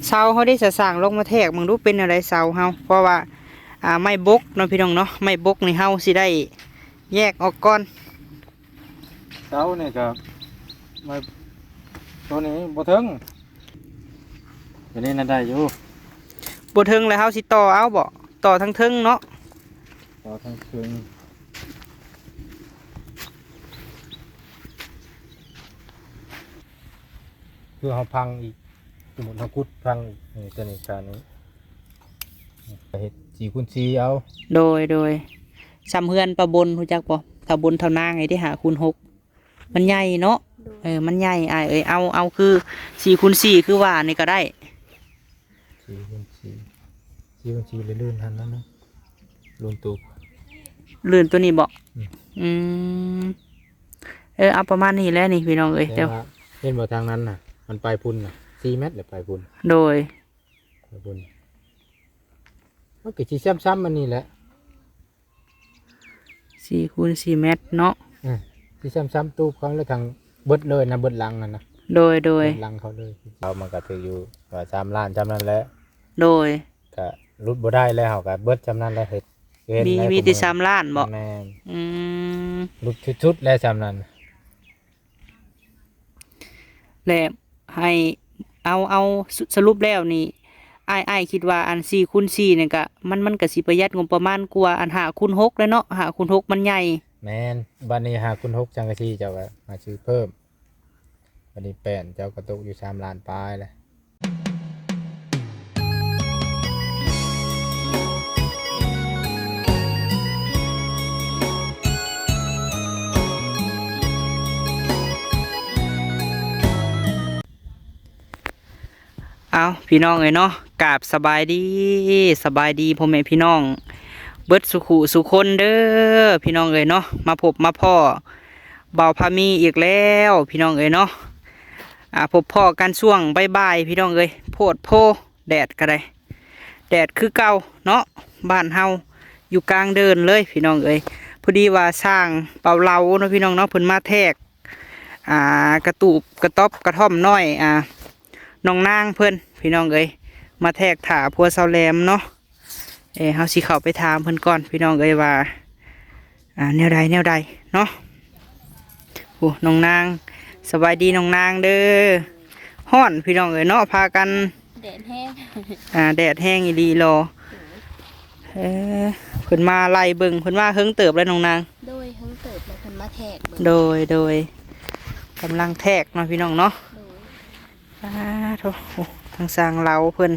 ເສົາເຮົາເດ້ ສະສ້າງລົງມາແທກເບິ່ງດູ ເປັນແນວໃດເສົາເຮົາ ເພາະວ່າ ອ່າ ໄມ້ບົກເນາະພີ່ນ້ອງເນາະ ໄມ້ບົກນີ້ເຮົາຊິໄດ້ແຍກອອກກ່ອນ. ເສົານີ້ກໍ ໄມ້ ໂຕນີ້ບໍ່ເຖິງ ໂຕນີ້ນະໄດ້ຢູ່ ບໍ່ເຖິງແລ້ວເຮົາຊິຕໍ່ເອົາບໍ? ຕໍ່ທາງເທິງເນາະ ຕໍ່ທາງເທິງ ຄືເຮົາພັງອີກ ສົມມຸດເຮົາຂຸດພັງອີກ ນີ້ ຕົວນີ້ການນີ້ ເຮັດສີ່ຄູນສີ່ເອົາ. ໂດຍ ໂດຍ ສ່ຳເຮືອນປ້າບົນ ຮູ້ຈັກບໍ່? ທ້າວບົນທ້າວນາງ ໄອ້ທີ່ຫ້າຄູນຫົກ ມັນໃຫຍ່ເນາະ. ໂດຍ ເອີ ມັນໃຫຍ່ອ້າຍເອີຍ ເອົາ ເອົາຄືສີ່ຄູນສີ່ ຄືວ່ານີ້ກໍໄດ້ ສີ່ຄູນສີ່ ສີ່ຄູນສີ່ ແລ້ວລື່ນຫັ້ນນະ ລຸ້ນຕູບ ລື່ນຕົວນີ້ບໍ? ອືມ ອືມ ເອີ ເອົາປະມານນີ້ແຫຼະນີ້ພີ່ນ້ອງເອີຍ ແຕ່ ແຕ່ວ່າ ເຫັນບໍ່ ທາງນັ້ນນະ ມັນໄປພຸ້ນນະ ສີ່ແມັດແຫຼະໄປພຸ້ນ. ໂດຍ ໄປພຸ້ນ ມັນກໍຊິຊ້ຳໆ ອັນນີ້ແຫຼະ ສີ່ຄູນສີ່ແມັດເນາະ. ອືມ ຊິຊ້ຳໆ ຕູບເຂົາແລ້ວ ທັງເບິດເລີຍນະ ເບິດຫຼັງຫັ້ນນະ. ໂດຍ ໂດຍ ເບິດຫຼັງເຂົາເລີຍ ເອົາ ມັນກໍຖືກຢູ່ວ່າສາມລ້ານ ຊ່ຳນັ້ນແຫຼະ. ໂດຍ ກະຫຼຸດບໍ່ໄດ້ແລ້ວ ເຮົາກະເບິດຊ່ຳນັ້ນແຫຼະ ເຮັດ ເຮັດ ມີ ມີແຕ່ສາມລ້ານບໍ? ແມ່ນ ອືມ ຫຼຸດສຸດໆ ແລ້ວຊ່ຳນັ້ນ ແລະ ໃຫ້ເອົາ ເອົາ ສະ ສະຫຼຸບແລ້ວນີ້ ອ້າຍ ອ້າຍຄິດວ່າອັນສີ່ຄູນສີ່ນີ້ກະ ມັນ ມັນກະຊິປະຢັດງົບປະມານກວ່າອັນຫ້າຄູນຫົກແຫຼະເນາະ ຫ້າຄູນຫົກມັນໃຫຍ່. ແມ່ນ ບາດນີ້ຫ້າຄູນຫົກ ສັງກະສີເຈົ້າກະມາຊື້ເພີ່ມ ບາດນີ້ແປ້ນເຈົ້າກໍຕົກຢູ່ສາມລ້ານປາຍແຫຼະ. ເອົາ ພີ່ນ້ອງເອີຍເນາະ ກາບສະບາຍດີ ສະບາຍດີພໍ່ແມ່ພີ່ນ້ອງເບິດສູ່ຄູ່ສູ່ຄົນເດີ ພີ່ນ້ອງເອີຍເນາະ ມາພົບມາພໍ້ ບ່າວພາມີອີກແລ້ວ ພີ່ນ້ອງເອີຍເນາະ. ອ່າ ພົບພໍ້ກັນຊ່ວງບ່າຍໆ ພີ່ນ້ອງເອີຍ ໂພດໂພ ແດດກໍໄດ້ ແດດຄືເກົ່າເນາະ ບ້ານເຮົາຢູ່ກາງເດີ່ນເລີຍ ພີ່ນ້ອງເອີຍ. ພໍດີວ່າຊ່າງເປົາເລົາເນາະ ພີ່ນ້ອງເນາະ ເພິ່ນມາແທກ ອ່າ ກະຕູບກະຕ໊ອບກະທ່ອມນ້ອຍ ອ່າ ນ້ອງນາງເພິ່ນ ພີ່ນ້ອງເອີຍ ມາແທກຖ້າຜົວສາວແຫຼມເນາະ. ເອີ ເຮົາຊິເຂົ້າໄປຖາມເພິ່ນກ່ອນ ພີ່ນ້ອງເອີຍ ວ່າ ອ່າ ແນວໃດແນວໃດເນາະ. ໂອ້ ນ້ອງນາງ ສະບາຍດີນ້ອງນາງເດີ. ຮ້ອນ ພີ່ນ້ອງເອີຍເນາະ ພາກັນ ແດດແຮງ ອ່າ ແດດແຮງອີ່ຫຼີຫຼໍ. ເອີ ເພິ່ນມາໄລ່ເບິ່ງ ເພິ່ນມາເຫິງເຕີບແລ້ວນ້ອງນາງ. ໂດຍ ເຫິງເຕີບແລ້ວ ເພິ່ນມາແທກເບິ່ງ. ໂດຍ ໂດຍ ກຳລັງແທກເນາະ ພີ່ນ້ອງເນາະ. ໂດຍ ສາທຸ ໂອ້ ທາງຊ່າງເລົາເພິ່ນ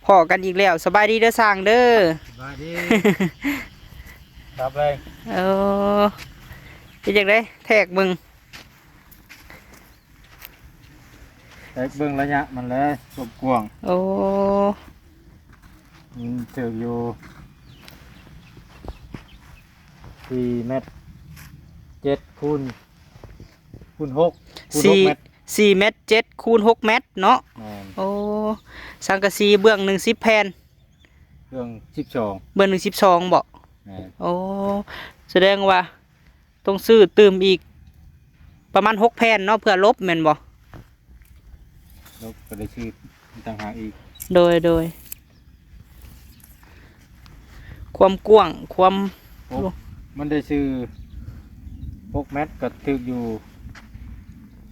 ພໍ້ກັນອີກແລ້ວ. ສະບາຍດີເດີຊ່າງເດີ. ສະບາຍດີ ຄັບເລີຍ. ເອີ ເປັນຈັ່ງໃດ ແທກເບິ່ງ ແທກເບິ່ງໄລຍະມັນແຫຼະ ຄວາມກວ້າງ. ໂອ້ ມັນຖືກຢູ່ສີ່ແມັດ ເຈັດຄູນ ຄູນຫົກ ຄູນຫົກແມັດ ສີ່ແມັດ ເຈັດຄູນຫົກແມັດເນາະ. ແມ່ນ ໂອ້ ສັງກະສີເບື້ອງໜຶ່ງສິບແຜ່ນ ເບື້ອງສິບສອງ ເບື້ອງໜຶ່ງສິບສອງບໍ? ແມ່ນ ໂອ້ ສະແດງວ່າຕ້ອງຊື້ຕື່ມອີກປະມານຫົກແຜ່ນເນາະ ເພື່ອຫຼົບແມ່ນບໍ? ຫຼົບກໍໄດ້ຊື້ ຕ່າງຫາກອີກ. ໂດຍ ໂດຍ ຄວາມກວ້າງ ຄວາມ ໂອ້ ມັນໄດ້ຊື້ຫົກແມັດກໍຖືກຢູ່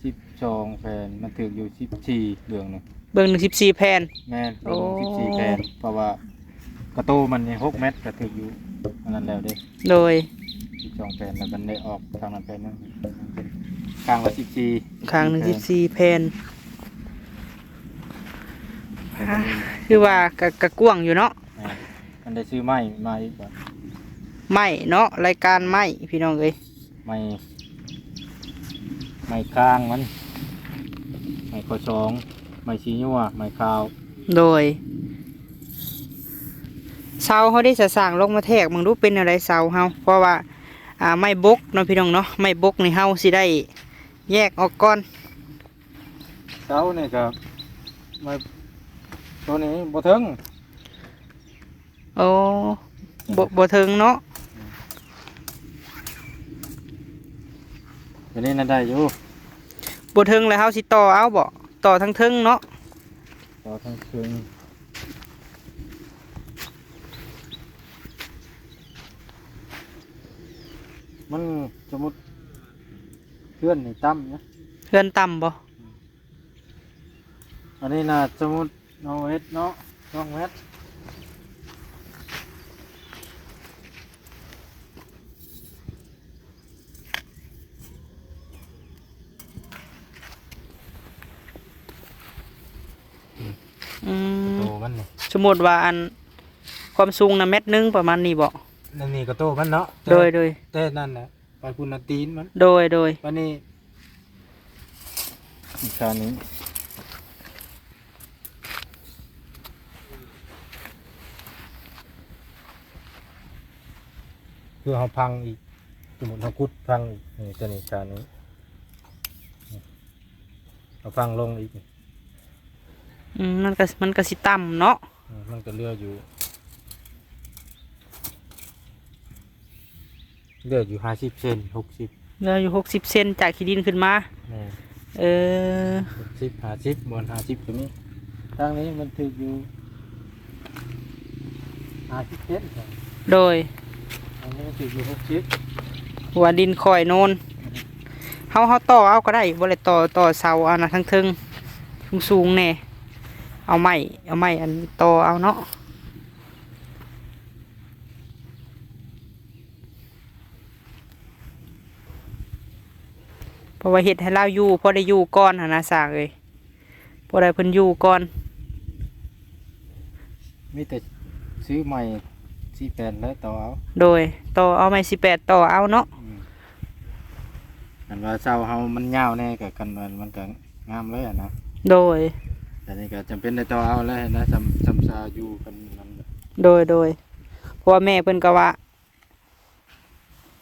ສິບສອງແຜ່ນ ມັນຖືກຢູ່ສິບສີ່ ເບື້ອງໜຶ່ງ ເບື້ອງໜຶ່ງສິບສີ່ແຜ່ນ. ແມ່ນ ເບື້ອງໜຶ່ງ ໂອ້ ສິບສີ່ແຜ່ນ ເພາະວ່າກະໂຕມັນນີ້ຫົກແມັດກໍຖືກຢູ່ອັນນັ້ນແລ້ວເດ້. ໂດຍ ສິບສອງແຜ່ນ ແລ້ວມັນໄດ້ອອກທາງນັ້ນແຜ່ນໜຶ່ງ ເປັນຂ້າງລະສິບສີ່ ຂ້າງໜຶ່ງສິບສີ່ແຜ່ນ. ອ່າ ຄືວ່າກະ ກະກວ້າງຢູ່ເນາະ. ແມ່ນ ມັນໄດ້ຊື້ໄມ້ມາອີກ. ໄມ້ເນາະ ລາຍການໄມ້ ພີ່ນ້ອງເອີຍ ໄມ້ ໄມ້ຄາງມັນ ໄມ້ຂໍ້ສອງ ໄມ້ສີຍົວ ໄມ້ຂາວ. ໂດຍ ເສົາເຮົາເດ້ ສະສ້າງລົງມາແທກເບິ່ງດູ ເປັນແນວໃດເສົາເຮົາ ເພາະວ່າ ອ່າ ໄມ້ບົກເນາະ ພີ່ນ້ອງເນາະ ໄມ້ບົກນີ້ເຮົາຊິໄດ້ແຍກອອກກ່ອນ. ເສົານີ້ກໍ ໄມ້ ໂຕນີ້ບໍ່ເຖິງ. ໂອ້ ບໍ່ ບໍ່ເຖິງເນາະ. ອືມ ອັນນີ້ນະໄດ້ຢູ່ ບໍ່ເຖິງແລ້ວເຮົາຊິຕໍ່ເອົາບໍ? ຕໍ່ທາງເທິງເນາະ. ຕໍ່ທາງເທິງ ມັນ ສົມມຸດເຮືອນນີ້ຕ່ຳນະ ເຮືອນຕ່ຳບໍ່? ອັນນີ້ນະ ສົມມຸດເຮົາເຮັດເນາະ ສອງແມັດ ອືມ ໂຕມັນນີ້ ສົມມຸດວ່າອັນ ຄວາມສູງນະແມັດໜຶ່ງປະມານນີ້ບໍ່? ອັນນີ້ກະໂຕມັນເນາະ ແຕ່ ໂດຍ ໂດຍ ແຕ່ນັ້ນນະ ໄປພຸ້ນນະຕີນມັນ ໂດຍ ໂດຍ ບາດນີ້ ອີກຂ້າງໜຶ່ງ ຄືເຮົາພັງອີກ ສົມມຸດເຮົາຂຸດພັງອີກ ນີ້ ຕົວນີ້ ຂ້າງນີ້ ເຮົາພັງລົງອີກ ອືມ ມັນກະ ມັນກະຊິຕ່ຳເນາະ ອືມ ມັນກະເຫຼືອຢູ່ ເຫຼືອຢູ່ຫ້າສິບເຊັນ ຫົກສິບ ເຫຼືອຢູ່ຫົກສິບເຊັນຈາກຂີ້ດິນຂຶ້ນມາ ແມ່ນ ເອີ ຫົກສິບ ຫ້າສິບ ບ່ອນຫ້າສິບກະມີ ທາງນີ້ມັນຖືກຢູ່ຫ້າສິບເຊັນ ໂດຍ ທາງນີ້ມັນຖືກຢູ່ຫົກສິບ ເພາະວ່າດິນຂ້ອຍໂນນ ເຮົາ ເຮົາຕໍ່ເອົາກະໄດ້ ບໍ່ໄດ້ຕໍ່ ຕໍ່ເສົາອັນນະທາງເທິງສູງໆແດ່ ເອົາໄມ້ ເອົາໄມ້ອັນຕໍ່ເອົາເນາະ. ເພາະວ່າເຮັດໃຫ້ລາວຢູ່ ພໍໄດ້ຢູ່ກ່ອນຫັ້ນນະ ຊ່າງເອີຍ ພໍໄດ້ເພິ່ນຢູ່ກ່ອນ ມີແຕ່ຊື້ໄມ້ສີ່ແປດ ແລະ ຕໍ່ເອົາ ໂດຍ ຕໍ່ເອົາໄມ້ສີ່ແປດຕໍ່ເອົາເນາະ ອືມ ຄັນວ່າເສົາເຮົາມັນຍາວແດ່ ກະ ຄັນວ່າມັນກະງາມເລີຍຫັ້ນນະ ໂດຍ ແຕ່ນີ້ກະຈຳເປັນໄດ້ຕໍ່ເອົາແລ້ວຫັ້ນນະ ຊ່ຳ ຊ່ຳຊາຢູ່ ຄັນນັ້ນ ໂດຍ ໂດຍ ເພາະວ່າແມ່ເພິ່ນກະວ່າ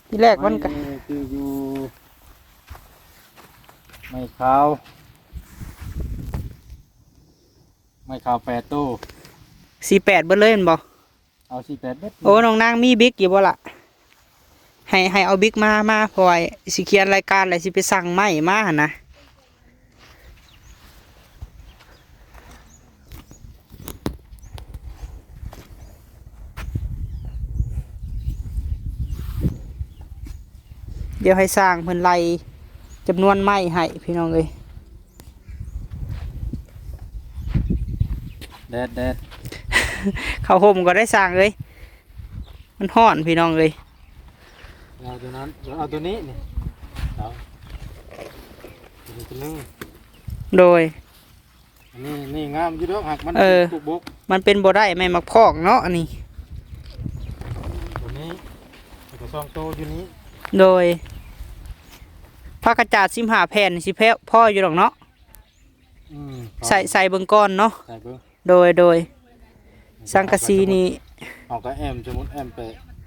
ທີແລກມັນກະ ໄມ້ຄືຢູ່ ໄມ້ຂາວ ໄມ້ຂາວແປດໂຕ ສີ່ແປດເບິດເລີຍແມ່ນບໍ່? ເອົາສີ່ແປດເບິດ ໂອ້ ນ້ອງນາງມີບິກຢູ່ບໍ່ລະ? ໃຫ້ ໃຫ້ເອົາບິກມາ ມາ ເພາະວ່າຊິຂຽນລາຍການ ແລ້ວຊິໄປສັ່ງໄມ້ມາຫັ້ນນະ. ດຽວໃຫ້ຊ່າງເພິ່ນໄລ່ຈຳນວນໄມ້ໃຫ້ພີ່ນ້ອງເອີຍ. ແດດ ແດດ ເຂົ້າຮົ່ມກ່ອນໄດ້ຊ່າງເອີຍ ມັນຮ້ອນພີ່ນ້ອງເອີຍ. ເອົາຕົວນັ້ນ ເອົາຕົວນີ້ນີ້ ເອົາ ຕົວນີ້ຕົວໜຶ່ງ ໂດຍ. ອັນນີ້ ນີ້ງາມຢູ່ດອກ ຫາກມັນ ເອີ ມັນເປັນບໍ່ໄດ້ ໄມ້ໝາກພອກເນາະ ອັນນີ້ ຕົວນີ້ ແລ້ວກໍສອງໂຕຢູ່ນີ້ ໂດຍ. ຜ້າກະຈາດສິບຫ້າແຜ່ນ ຊິພໍ ພໍຢູ່ດອກເນາະ ອືມ ໃສ່ ໃສ່ເບິ່ງກ່ອນເນາະ ໃສ່ເບິ່ງ ໂດຍ ໂດຍ. ສັງກະສີນີ້ ເຮົາກະແອ້ມ ສົມມຸດແອ້ມໄປ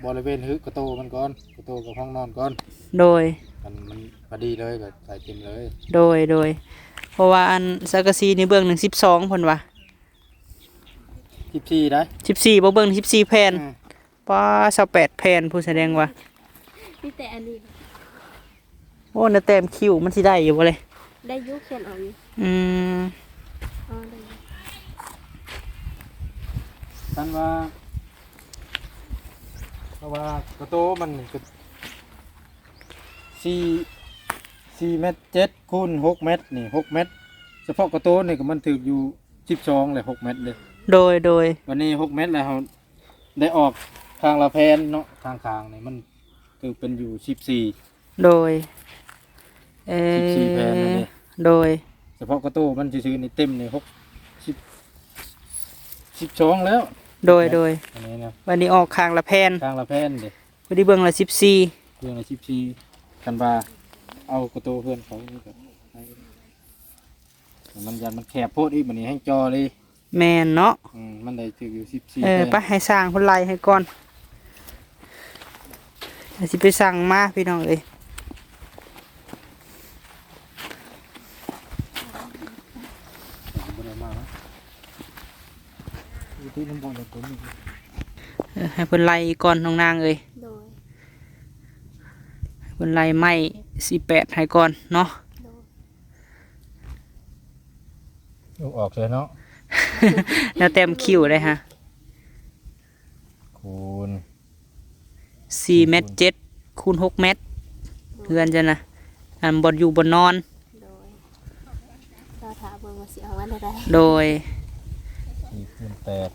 ບໍລິເວນຫຶກະໂຕມັນກ່ອນ ກະໂຕກັບຫ້ອງນອນກ່ອນ ໂດຍ. ມັນ ມັນພໍດີເລີຍ ກະໃສ່ເຕັມເລີຍ ໂດຍ ໂດຍ. ເພາະວ່າອັນສັງກະສີນີ້ເບື້ອງໜຶ່ງສິບສອງ ເພິ່ນວ່າ ສິບສີ່ໄດ໋ ສິບສີ່ບໍ່ ເບື້ອງສິບສີ່ແຜ່ນ ອືມ ປ້າ ຊາວແປດແຜ່ນພຸ້ນ ສະແດງວ່າ ມີແຕ່ອັນນີ້ ໂອ້ ນາແຕ້ມຄິ້ວມັນຊິໄດ້ຢູ່ບໍ່ເລີຍ? ໄດ້ຢູ່ ຂຽນອອກຢູ່ ອືມ ອໍ ໄດ້ຢູ່. ຄັນວ່າ ເພາະວ່າກະໂຕມັນນີ້ກະ ສີ່ ສີ່ແມັດເຈັດຄູນຫົກແມັດນີ້ ຫົກແມັດ ສະເພາະກະໂຕນີ້ກະມັນຖືກຢູ່ສິບສອງແລະ ຫົກແມັດເດ້ ໂດຍ ໂດຍ. ບາດນີ້ຫົກແມັດແລ້ວ ເຮົາໄດ້ອອກຂ້າງລະແຜ່ນເນາະ ຂ້າງໆນີ້ມັນຖືກເປັນຢູ່ສິບສີ່ ໂດຍ ເອີ ສິບສີ່ແຜ່ນນັ້ນເດ້ ໂດຍ. ສະເພາະກະໂຕມັນຊື່ໆນີ້ເຕັມນີ້ຫົກສິບ ສິບສອງແລ້ວ ໂດຍ ໂດຍ. ອັນນີ້ນະ ບາດນີ້ອອກຂ້າງລະແຜ່ນ ຂ້າງລະແຜ່ນເດ້ ພໍດີເບື້ອງລະສິບສີ່ ເບື້ອງລະສິບສີ່. ຄັນວ່າເອົາກະໂຕເຮືອນເຂົານີ້ກະ ມັນຢ້ານມັນແຄບໂພດອີກ ບາດນີ້ແຮ່ງຈໍ່ເລີຍ ແມ່ນເນາະ ອືມ ມັນໄດ້ຖືກຢູ່ສິບສີ່ ເອີ ແຜ່ນ. ໄປ ໃຫ້ຊ່າງເພິ່ນໄລ່ໃຫ້ກ່ອນ ດຽວຊິໄປສັ່ງມາພີ່ນ້ອງເອີຍ. ບໍ່ໄດ້ມາເນາະ ຢູ່ທີ່ມັນບໍ່ໄດ້ຕົວນີ້ ເອີ ໃຫ້ເພິ່ນໄລ່ກ່ອນນ້ອງນາງເອີຍ ໂດຍ ໃຫ້ເພິ່ນໄລ່ໄມ້ສີ່ແປດໃຫ້ກ່ອນເນາະ ໂດຍ. ລູກອອກເລີຍເນາະ ແນວແຕ້ມຄິ້ວໄດ້ຮະ ຄູນ ສີ່ແມັດເຈັດ ຄູນຫົກແມັດ ເຮືອນເຈົ້ານະ ອັນບ່ອນຢູ່ບ່ອນນອນ ໂດຍ ລໍຖ້າເບິ່ງວ່າຊິເອົາອັນໃດ. ໂດຍ ສີ່ຄູນແປດ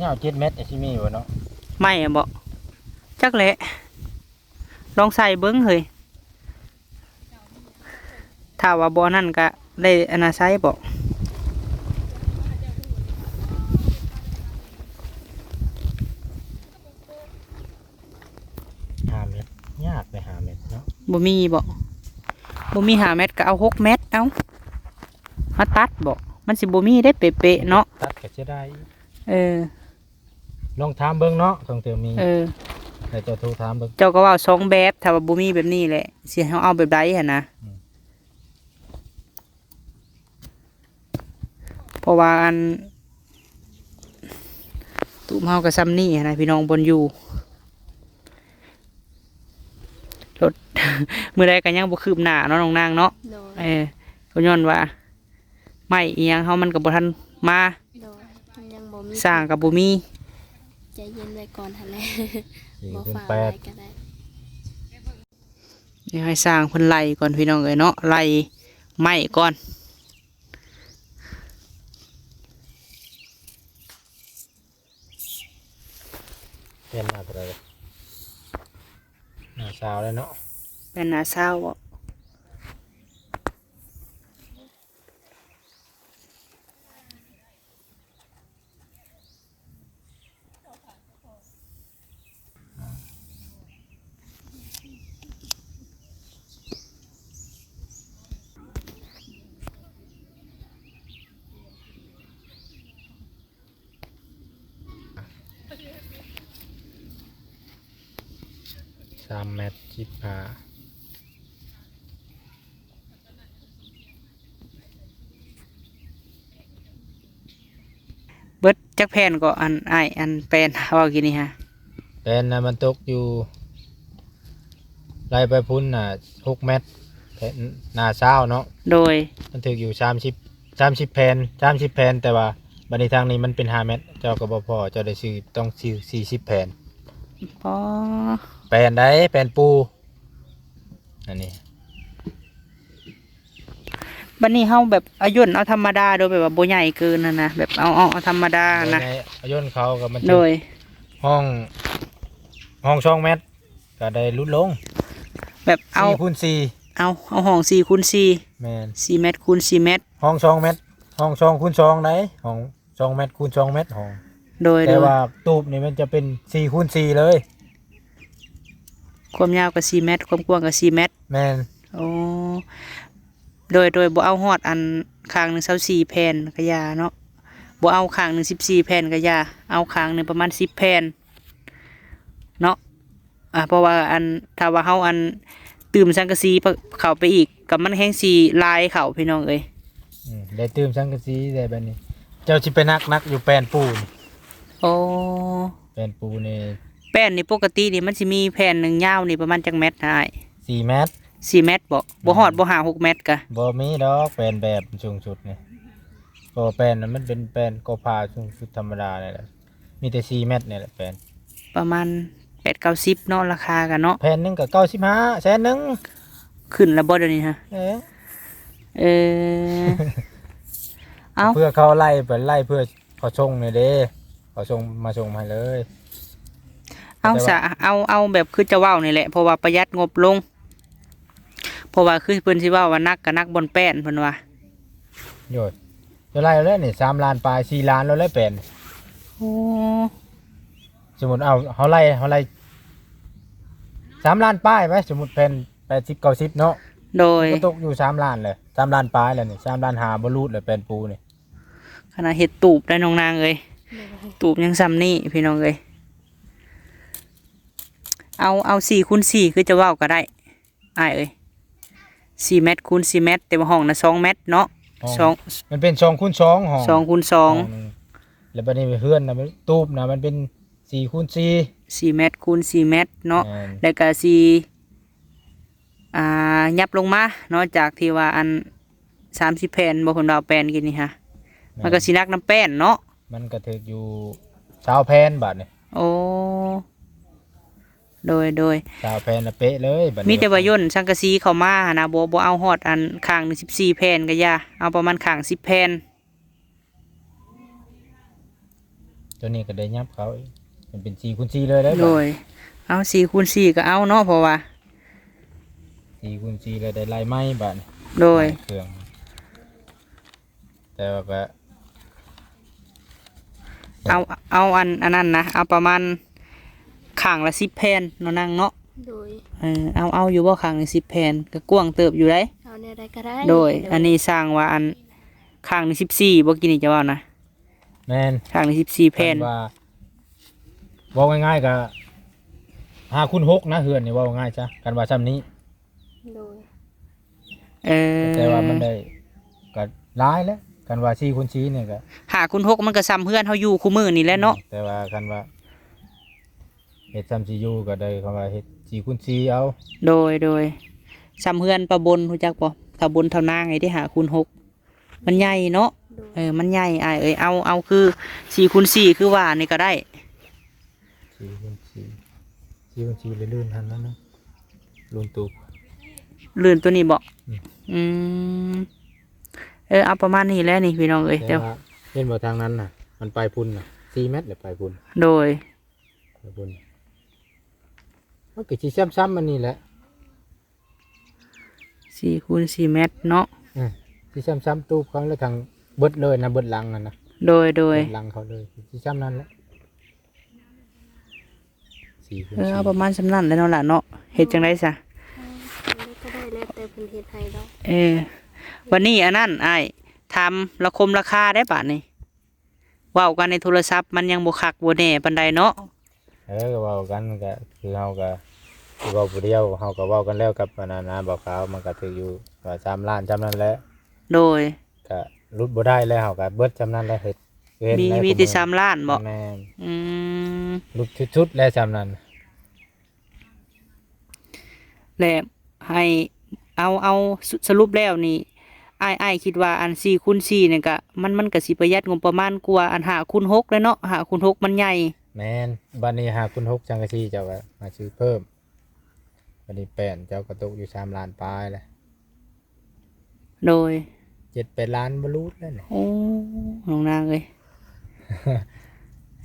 ຍາວເຈັດແມັດ ຊິມີບໍ່ເນາະ? ໄມ້ບໍ? ຈັກແຫຼະ ລອງໃສ່ເບິ່ງເຮີ້ຍ ຖ້າວ່າບໍ່ນັ້ນກະໄດ້ອັນນາໃຊ້ບໍ? ຫ້າແມັດ ຍາກເດ້ຫ້າແມັດເນາະ ບໍ່ມີບໍ? ບໍ່ມີຫ້າແມັດກະເອົາຫົກແມັດເອົາ ມາຕັດບໍ? ມັນຊິບໍ່ມີເດ້ເປະໆເນາະ ຕັດກະເສຍດາຍ ເອີ ລອງຖາມເບິ່ງເນາະ ຕ້ອງເທື່ອມີ ເອີ ແລ້ວເຈົ້າໂທຖາມເບິ່ງ ເຈົ້າກໍເວົ້າສອງແບບ ຖ້າວ່າບໍ່ມີແບບນີ້ແຫຼະ ຊິເຮົາເອົາແບບໃດຫັ້ນນະ ອືມ ເພາະວ່າອັນ ຕູບເຮົາກໍຊ່ຳນີ້ຫັ້ນນະພີ່ນ້ອງ ບ່ອນຢູ່ ລົດ ມື້ໃດກໍຍັງບໍ່ຄືບໜ້າເນາະ ນ້ອງນາງເນາະ ໂດຍ ເອີ ກໍຍ້ອນວ່າ ໄມ້ອີ່ຫຍັງເຮົາມັນກໍບໍ່ທັນມາ ໂດຍ ມັນຍັງບໍ່ມີ ຊ່າງກໍບໍ່ມີ ໃຈເຢັນໄວ້ກ່ອນຫັ້ນແຫຼະ ສີ່ ບໍ່ ຄູນ ຟ້າວ ແປດ ໄດ້ກໍໄດ້ ດຽວໃຫ້ຊ່າງເພິ່ນໄລ່ກ່ອນພີ່ນ້ອງເອີຍເນາະ ໄລ່ໄມ້ກ່ອນ ແມ່ນໜ້າເທົ່າໃດ? ໜ້າຊາວແລ້ວເນາະ ແມ່ນໜ້າຊາວບໍ? ສາມແມັດສິບຫ້າ ເບິດຈັກແຜ່ນເກາະ ອັນອ້າຍ ອັນແປນເວົ້າກີ້ນີ້ຮະ? ແປນນະ ມັນຕົກຢູ່ ໄລ່ໄປພຸ້ນນະ ຫົກແມັດ ແຜ່ນ ໜ້າຊາວເນາະ ໂດຍ ມັນຖືກຢູ່ສາມສິບ ສາມສິບແຜ່ນ ສາມສິບແຜ່ນ ແຕ່ວ່າບັດນີ້ທາງນີ້ມັນເປັນຫ້າແມັດ ເຈົ້າກໍບໍ່ພໍ ເຈົ້າໄດ້ຊື້ ຕ້ອງຊື້ສີ່ສິບແຜ່ນ ອໍ ແປນໃດ ແປນປູ ອັນນີ້ ບັດນີ້ເຮົາແບບເອົາຫຍົ້ນເອົາທຳມະດາໂດຍແບບວ່າບໍ່ໃຫຍ່ເກີນຫັ້ນນະ ແບບເອົາ ເອົາ ເອົາທຳມະດາຫັ້ນນະ ໂດຍ ເອົາຫຍົ້ນເຂົາກໍມັນ ໂດຍ ຫ້ອງ ຫ້ອງສອງແມັດ ກໍໄດ້ຫຼຸດລົງ ແບບເອົາ ສີ່ຄູນສີ່ ເອົາ ເອົາຫ້ອງສີ່ຄູນສີ່ ແມ່ນ ສີ່ແມັດຄູນສີ່ແມັດ ຫ້ອງສອງແມັດ ຫ້ອງສອງຄູນສອງໃດ ຫ້ອງສອງແມັດຄູນສອງແມັດ ຫ້ອງ ໂດຍ ແຕ່ວ່າຕູບນີ້ມັນຈະເປັນສີ່ຄູນສີ່ເລີຍ ຄວາມຍາວກໍສີ່ແມັດ ຄວາມກວ້າງກໍສີ່ແມັດ ແມ່ນ ໂອ້ ໂດຍ ໂດຍ ບໍ່ເອົາຮອດອັນ ຂ້າງໜຶ່ງຊາວສີ່ແຜ່ນກໍຢ່າເນາະ ບໍ່ເອົາຂ້າງໜຶ່ງສິບສີ່ແຜ່ນກໍຢ່າ ເອົາຂ້າງໜຶ່ງປະມານສິບແຜ່ນເນາະ ອ່າ ເພາະວ່າອັນ ຖ້າວ່າເຮົາອັນ ຕື່ມສັງກະສີເຂົ້າໄປອີກ ກໍມັນແຮ່ງຊິຫຼາຍເຂົ້າ ພີ່ນ້ອງເອີຍ ອືມ ໄດ້ຕື່ມສັງກະສີແລ້ວບັດນີ້ ເຈົ້າຊິໄປໜັກ ໜັກຢູ່ແປ້ນປູນີ້ ໂອ້ ແປ້ນປູນີ້ ແປ້ນນີ້ປົກກະຕິນີ້ມັນຊິມີແຜ່ນໜຶ່ງຍາວນີ້ປະມານຈັກແມັດນະອ້າຍ? ສີ່ແມັດ ສີ່ແມັດບໍ? ບໍ່ຮອດ ແມ່ນ ບໍ່ ຫ້າຫົກແມັດກະ? ບໍ່ມີດອກ ແປ້ນແບບສູງສຸດນີ້ ເພາະວ່າແປ້ນນັ້ນມັນເປັນແປ້ນກໍພາສູງສຸດທຳມະດານີ້ແຫຼະ ມີແຕ່ສີ່ແມັດນີ້ແຫຼະແປ້ນ ປະມານແປດເກົ້າສິບເນາະ ລາຄາກະເນາະ ແຜ່ນໜຶ່ງກະເກົ້າສິບຫ້າ ແສນໜຶ່ງ ຂຶ້ນແລ້ວບໍ່ດຽວນີ້ຮະ? ເອີ ເອີ ເອົ້າ ເພື່ອເຂົາໄລ່ໄປ ໄລ່ເພື່ອເຂົາສົ່ງນີ້ເດ້ ເຂົາສົ່ງ ມາສົ່ງໃຫ້ເລີຍ ເອົາ ແຕ່ວ່າ ສະ ເອົາ ເອົາແບບຄືເຈົ້າເວົ້ານີ້ແຫຼະ ເພາະວ່າປະຢັດງົບລົງ ເພາະວ່າຄືເພິ່ນຊິເວົ້າວ່າໜັກກະໜັກບ່ອນແປ້ນ ເພິ່ນວ່າ ໂດຍ ຈະໄລ່ແລ້ວນີ້ ສາມລ້ານປາຍ ສີ່ລ້ານແລ້ວແຫຼະແປ້ນ ໂອ້ ສົມມຸດເອົາ ເຮົາໄລ່ ເຮົາໄລ່ ສາມລ້ານປາຍໄວ້ ສົມມຸດແຜ່ນແປດສິບເກົ້າສິບເນາະ ໂດຍ ມັນກໍຕົກຢູ່ສາມລ້ານແຫຼະ ສາມລ້ານປາຍແລ້ວນີ້ ສາມລ້ານຫ້າບໍ່ຫຼຸດແລ້ວແປ້ນປູນີ້ ຂະໜາດເຮັດຕູບໄດ້ນ້ອງນາງເອີຍ ໂດຍ ຕູບຍັງຊ່ຳນີ້ພີ່ນ້ອງເອີຍ ເອົາ ເອົາສີ່ຄູນສີ່ຄືເຈົ້າເວົ້າກໍໄດ້ ອ້າຍເອີຍ ສີ່ແມັດຄູນສີ່ແມັດ ແຕ່ວ່າຫ້ອງນະສອງແມັດເນາະ ຫ້ອງ ສອງ ມັນເປັນສອງຄູນສອງຫ້ອງ ສອງຄູນສອງ ຫ້ອງໜຶ່ງ ແລ້ວບັດນີ້ເຮືອນນະ ມັນ ຕູບນະ ມັນເປັນສີ່ຄູນສີ່ ສີ່ແມັດຄູນສີ່ແມັດເນາະ ແມ່ນ ແລ້ວກະສີ່ ອ່າ ຫຍັບລົງມາເນາະ ຈາກທີ່ວ່າອັນ ສາມສິບແຜ່ນບໍ່ ເພິ່ນວ່າແປ້ນກີ້ນີ້ຫະ ແມ່ນ ມັນກໍຊິໜັກນຳແປ້ນເນາະ ມັນກໍຖືກຢູ່ຊາວແຜ່ນບາດນີ້ ໂອ້ ໂດຍ ໂດຍ ຊາວແຜ່ນລະເປະເລີຍບາດນີ້ ມີແຕ່ວ່າ ໂຍນສັງກະສີເຂົ້າມາຫັ້ນນະ ບໍ່ ບໍ່ເອົາຮອດອັນຂ້າງໜຶ່ງສິບສີ່ແຜ່ນກໍຢ່າ ເອົາປະມານຂ້າງສິບແຜ່ນ. ຕົວນີ້ກໍໄດ້ຫຍັບເຂົ້າອີກ ມັນເປັນສີ່ຄູນສີ່ເລີຍເດ້ ໂດຍ ເອົາສີ່ຄູນສີ່ກໍເອົາເນາະ ເພາະວ່າສີ່ຄູນສີ່ແລ້ວໄດ້ລາຍໄມ້ບາດນີ້ ໂດຍ ລາຍເຄື່ອງ ແຕ່ວ່າກໍ ເອົາ ເອົາອັນ ອັນນັ້ນນະ ເອົາປະມານຂ້າງລະສິບແຜ່ນເນາະ ນາງເນາະ ໂດຍ ເອີ ເອົາ ເອົາຢູ່ບໍ່ ຂ້າງລະສິບແຜ່ນ ກໍກວ້າງເຕີບຢູ່ໃດ໋ ເອົາແນວໃດກໍໄດ້ ໂດຍ ໂດຍ ອັນນີ້ຊ່າງວ່າອັນ ຂ້າງນີ້ສິບສີ່ບໍ່ ກີ້ນີ້ຈະເວົ້ານະ ແມ່ນ ຂ້າງນີ້ສິບສີ່ແຜ່ນ ຄັນວ່າ ເວົ້າງ່າຍໆກໍຫ້າຄູນຫົກນະ ເຮືອນນີ້ເວົ້າງ່າຍຊະ ຄັນວ່າຊ່ຳນີ້ ໂດຍ ເອີ ແຕ່ວ່າມັນໄດ້ກໍຫຼາຍແຫຼະ ຄັນວ່າສີ່ຄູນສີ່ນີ້ກໍ ຫ້າຄູນຫົກມັນກໍຊ່ຳເຮືອນເຮົາຢູ່ຄູ່ມື້ນີ້ແຫຼະເນາະ ແຕ່ວ່າຄັນວ່າເຮັດຊ່ຳຊິຢູ່ກໍໄດ້ ຄັນວ່າເຮັດສີ່ຄູນສີ່ເອົາ ໂດຍ ໂດຍ ຊ່ຳເຮືອນປ້າບົນ ຮູ້ຈັກບໍ່ ທ້າວບົນທ້າວນາງ ໄອ້ເດ້ ຫ້າຄູນຫົກ ມັນໃຫຍ່ເນາະ ໂດຍ ເອີ ມັນໃຫຍ່ອ້າຍເອີຍ ເອົາ ເອົາຄືສີ່ຄູນສີ່ຄືວ່ານີ້ກໍໄດ້ ສີ່ຄູນສີ່ ສີ່ຄູນສີ່ເລີຍ ລື່ນຫັ້ນນັ້ນນະ ລື່ນຕູ້ ລື່ນຕົວນີ້ບໍ່ ອືມ ອືມ ເອີ ເອົາປະມານນີ້ແຫຼະນີ້ພີ່ນ້ອງເອີຍ ແຕ່ ແຕ່ວ່າເຫັນບໍ່ ທາງນັ້ນນະ ມັນໄປພຸ້ນນະ ສີ່ແມັດແຫຼະໄປພຸ້ນ ໂດຍ ໄປພຸ້ນ ມັນກໍຊິຊ້ຳໆ ອັນນີ້ແຫຼະ ສີ່ຄູນສີ່ແມັດເນາະ ອືມ ຊິຊ້ຳໆ ຕູບເຂົາແລ້ວທາງເບິດເລີຍນະ ເບິດຫຼັງຫັ້ນນະ ໂດຍ ໂດຍ ເບິດຫຼັງເຂົາເລີຍ ຊິຊ້ຳນັ້ນແຫຼະ ສີ່ຄູນ ເອີ ສີ່ ເອົາປະມານຊ່ຳນັ້ນແຫຼະເນາະຫຼ້າເນາະ ເຮັດຈັ່ງໃດຊະ ເອີ ກໍໄດ້ແລ້ວແຕ່ເພິ່ນເຮັດໃຫ້ດອກ ເອີ ບັດນີ້ອັນນັ້ນອ້າຍ ຖາມລາຄົມລາຄາໄດ້ບາດນີ້ ເວົ້າກັນໃນໂທລະສັບມັນຍັງບໍ່ຄັກບໍ່ແນ່ປານໃດເນາະ ເອີ ກໍເວົ້າກັນ ກໍຄືເຮົາກໍເວົ້າຜູ້ດຽວ ເຮົາກໍເວົ້າກັນແລ້ວກັບອັນນັ້ນນະ ບ່າວຂາວ ມັນກໍຖືກຢູ່ ກໍສາມລ້ານຊ່ຳນັ້ນແຫຼະ ໂດຍ ກໍຫຼຸດບໍ່ໄດ້ແລ້ວ ເຮົາກໍເບິດຊ່ຳນັ້ນແຫຼະ ເຮັດ ເຫັນ ມີ ມີແຕ່ສາມລ້ານບໍ່ ແມ່ນ ອືມ ຫຼຸດສຸດໆ ແລ້ວຊ່ຳນັ້ນ ແລະ ໃຫ້ເອົາ ເອົາ ສະຫຼຸບແລ້ວນີ້ ອ້າຍ ອ້າຍຄິດວ່າອັນສີ່ຄູນສີ່ນີ້ກະ ມັນ ມັນກະຊິປະຢັດງົບປະມານກວ່າອັນຫ້າຄູນຫົກແຫຼະເນາະ ຫ້າຄູນຫົກມັນໃຫຍ່ ແມ່ນ ບາດນີ້ຫ້າຄູນຫົກສັງກະສີເຈົ້າກະມາຊື້ເພີ່ມ ບາດນີ້ແປ້ນເຈົ້າກະຕົກຢູ່ສາມລ້ານປາຍແຫຼະ. ໂດຍ ເຈັດແປດລ້ານບໍ່ຫຼຸດແລ້ວນີ້ ໂອ້ ນ້ອງນາງເອີຍ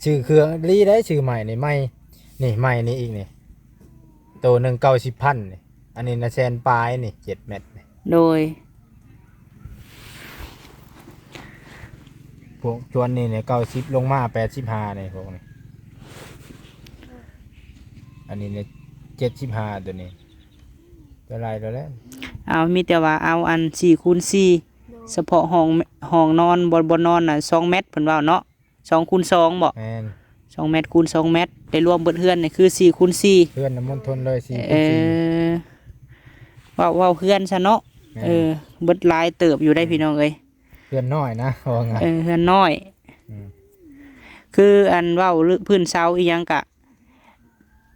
ຊື້ເຄື່ອງດີໄດ໋ ຊື້ໃໝ່ນີ້ ໃໝ່ນີ້ ໃໝ່ນີ້ອີກນີ້ ໂຕໜຶ່ງເກົ້າສິບພັນນີ້ ອັນນີ້ນະແສນປາຍນີ້ ເຈັດແມັດນີ້ ໂດຍ ພວກຈວນນີ້ນີ້ເກົ້າສິບລົງມາແປດສິບຫ້ານີ້ ພວກນີ້ ອັນນີ້ນີ້ເຈັດສິບຫ້າ ໂຕນີ້ ເທົ່າໃດແລ້ວແຫຼະ ເອົາ ມີແຕ່ວ່າເອົາອັນສີ່ຄູນສີ່ ສະເພາະຫ້ອງ ຫ້ອງນອນ ບ່ອນ ບ່ອນນອນນະ ສອງແມັດ ເພິ່ນເວົ້າເນາະ ສອງຄູນສອງບໍ? ແມ່ນ ສອງແມັດຄູນສອງແມັດ ໄດ້ລວມເບິດເຮືອນນີ້ຄືສີ່ຄູນສີ່ ເຮືອນນະມົນທົນເລີຍ ສີ່ຄູນສີ່ ເອີ ເວົ້າ ເວົ້າເຮືອນຊະເນາະ ແມ່ນ ເອີ ເບິດຫຼາຍເຕີບຢູ່ໄດ໋ ອືມ ພີ່ນ້ອງເອີຍ ເຮືອນນ້ອຍນະ ເວົ້າງ່າຍ ເອີ ເຮືອນນ້ອຍ ອືມ ຄືອັນເວົ້າພື້ນເສົາອີ່ຫຍັງກະ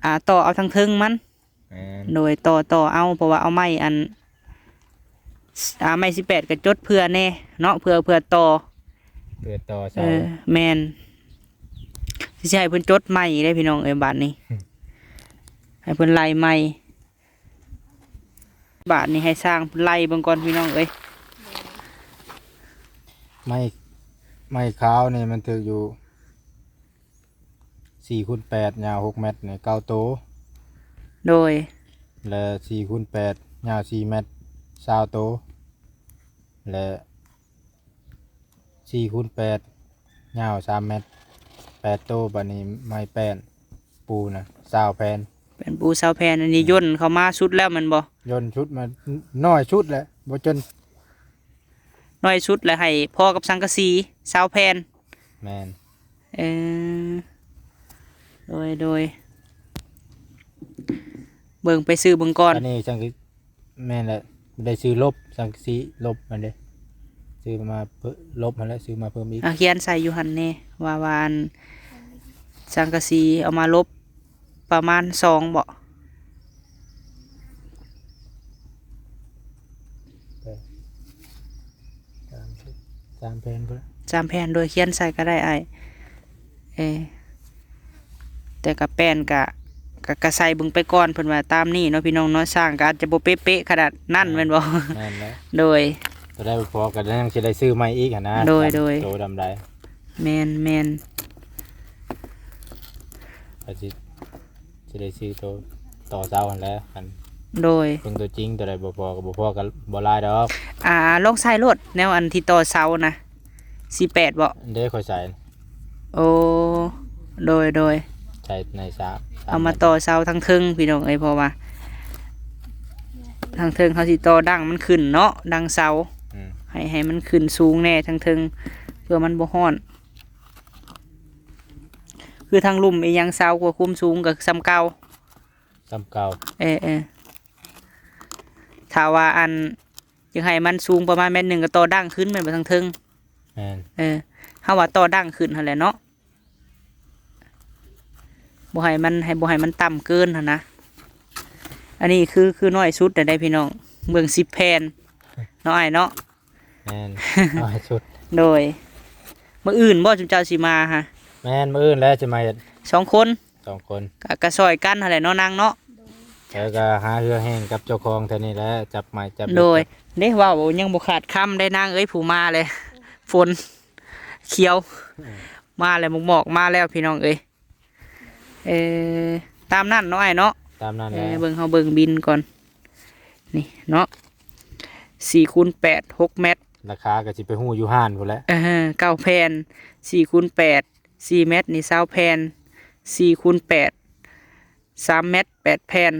ອ່າ ຕໍ່ເອົາທາງເທິງມັນ ແມ່ນ ໂດຍ ຕໍ່ ຕໍ່ເອົາ ເພາະວ່າເອົາໄມ້ອັນ ອ່າ ໄມ້ສິບແປດກໍຈົດເພື່ອແດ່ເນາະ ເພື່ອ ເພື່ອຕໍ່ ເພື່ອຕໍ່ເສົາ ເອີ ແມ່ນ ຊິໃຫ້ເພິ່ນຈົດໃໝ່ເດ້ພີ່ນ້ອງເອີຍ ບາດນີ້ ໃຫ້ເພິ່ນໄລ່ໃໝ່ ບາດນີ້ໃຫ້ຊ່າງເພິ່ນໄລ່ເບິ່ງກ່ອນພີ່ນ້ອງເອີຍ ໄມ້ ໄມ້ຂາວນີ້ມັນຖືກຢູ່ ສີ່ຄູນແປດ ຍາວຫົກແມັດນີ້ ເກົ້າໂຕ ໂດຍ ແລະ ສີ່ຄູນແປດ ຍາວສີ່ແມັດ ຊາວໂຕ ແລະ ສີ່ຄູນແປດ ຍາວສາມແມັດ ແປດໂຕ ບາດນີ້ໄມ້ແປ້ນປູນະ ຊາວແຜ່ນ ແປ້ນປູ ຊາວແຜ່ນ ອັນນີ້ ອືມ ຢ່ນເຂົ້າມາສຸດແລ້ວແມ່ນບໍ່? ຢ່ນສຸດມາ ນ້ອຍສຸດແຫຼະ ບໍ່ຈົນ ນ້ອຍສຸດແຫຼະ ໃຫ້ພໍກັບສັງກະສີ ຊາວແຜ່ນ ແມ່ນ ເອີ ໂດຍ ໂດຍ ເບິ່ງ ໄປຊື້ເບິ່ງກ່ອນ ອັນນີ້ສັງກະ ແມ່ນແຫຼະ ໄດ້ຊື້ລົບ ສັງກະສີລົບຫັ້ນເດ້ ຊື້ມາເພີ່ມ ລົບຫັ້ນແຫຼະ ຊື້ມາເພີ່ມອີກ ອ່າ ຂຽນໃສ່ຢູ່ຫັ້ນແດ່ ວ່າ ວ່າອັນ ສັງກະສີເອົາມາລົບ ປະມານສອງບໍ? ເ ສາມສິບ ສາມແຜ່ນພຸ້ນລະ ສາມແຜ່ນ ໂດຍ ຂຽນໃສ່ກໍໄດ້ອ້າຍ. ເອີ ແຕ່ກະແປ້ນກະ ກະ ກະໃສ່ເບິ່ງໄປກ່ອນ ເພິ່ນວ່າຕາມນີ້ເນາະ ພີ່ນ້ອງເນາະ. ຊ່າງກໍອາດຈະບໍ່ເປະໆຂະໜາດນັ້ນແມ່ນບໍ່? ແມ່ນແລ້ວ ໂດຍ ໂຕໃດບໍ່ພໍກໍຍັງຊິໄດ້ຊື້ໃໝ່ອີກຫັ້ນນະ. ໂດຍ ໂດຍ ໂຕດຳໃດ. ແມ່ນໆ ກໍຊິ ຊິໄດ້ຊື້ໂຕຕໍ່ເສົາຫັ້ນແຫຼະ. ອັນ ໂດຍ ເບິ່ງຕົວຈິງ ໂຕໃດບໍ່ພໍກໍບໍ່ພໍກໍບໍ່ຫຼາຍດອກ. ອ່າ ລອງໃສ່ໂລດ ແນວອັນທີ່ຕໍ່ເສົານະ ສີ່ແປດບໍ່? ເດ້ ຂ້ອຍໃສ່. ໂອ້ ໂດຍ ໂດຍ ໃສ່ໃນສາມ ເອົາມາຕໍ່ເສົາທາງເທິງ ພີ່ນ້ອງເອີຍ ເພາະວ່າທາງເທິງເຮົາຊິຕໍ່ດັງມັນຂຶ້ນເນາະ ດັງເສົາ. ອືມ ໃຫ້ ໃຫ້ມັນຂຶ້ນສູງແດ່ທາງເທິງ ເພື່ອມັນບໍ່ຮ້ອນ. ຄືທາງລຸ່ມອີ່ຫຍັງ ເສົາກວ່າຄວາມສູງກໍສ່ຳເກົ່າ. ສ່ຳເກົ່າ. ເອີ ເອີ ຖ້າວ່າອັນ ຢາກໃຫ້ມັນສູງປະມານແມັດໜຶ່ງ ກໍຕໍ່ດັງຂຶ້ນແມ່ນບໍ່ທາງເທິງ? ແມ່ນ. ເອີ ເຮົາວ່າຕໍ່ດັງຂຶ້ນຫັ້ນແຫຼະເນາະ ບໍ່ໃຫ້ມັນ ໃຫ້ ບໍ່ໃຫ້ມັນຕ່ຳເກີນຫັ້ນນະ. ອັນນີ້ຄື ຄືນ້ອຍສຸດແລ້ວໄດ໋ພີ່ນ້ອງ ເບິ່ງສິບແຜ່ນເນາະອ້າຍເນາະ. ແມ່ນ ນ້ອຍສຸດ. ໂດຍ ມື້ອື່ນບໍ່ ຊຸມເຈົ້າຊິມາຫະ? ແມ່ນ ມື້ອື່ນແຫຼະຊິມາເຮັດ ສອງຄົນ ສອງຄົນ ກະ ກະຊ່ອຍກັນຫັ້ນແຫຼະເນາະນາງເນາະ. ແລ້ວກະຫາເຫື່ອແຮງກັບເຈົ້າຂອງແຖວນີ້ແຫຼະ ຈັບໄມ້ຈັບເຫຼັກ. ໂດຍ ເດ້ ເວົ້າຍັງບໍ່ຂາດຄຳໄດ໋ນາງເອີຍ ຜູ້ມາເລີຍ ຝົນຂຽວ ເອີ ມາແລ້ວ ໝອກໆມາແລ້ວ ພີ່ນ້ອງເອີຍ. ເອີ ຕາມນັ້ນເນາະອ້າຍເນາະ ຕາມນັ້ນແຫຼະ. ເອີ ເບິ່ງ ເຮົາເບິ່ງບິນກ່ອນ ນີ້ເນາະ ສີ່ຄູນແປດ ຫົກແມັດ. ລາຄາກໍຊິໄປຮູ້ຢູ່ຮ້ານພຸ້ນແຫຼະ. ເອີ ເກົ້າແຜ່ນ ສີ່ຄູນແປດ ສີ່ແມັດນີ້ ຊາວແຜ່ນ ສີ່ຄູນແປດ ສາມແມັດ ແປດແຜ່ນ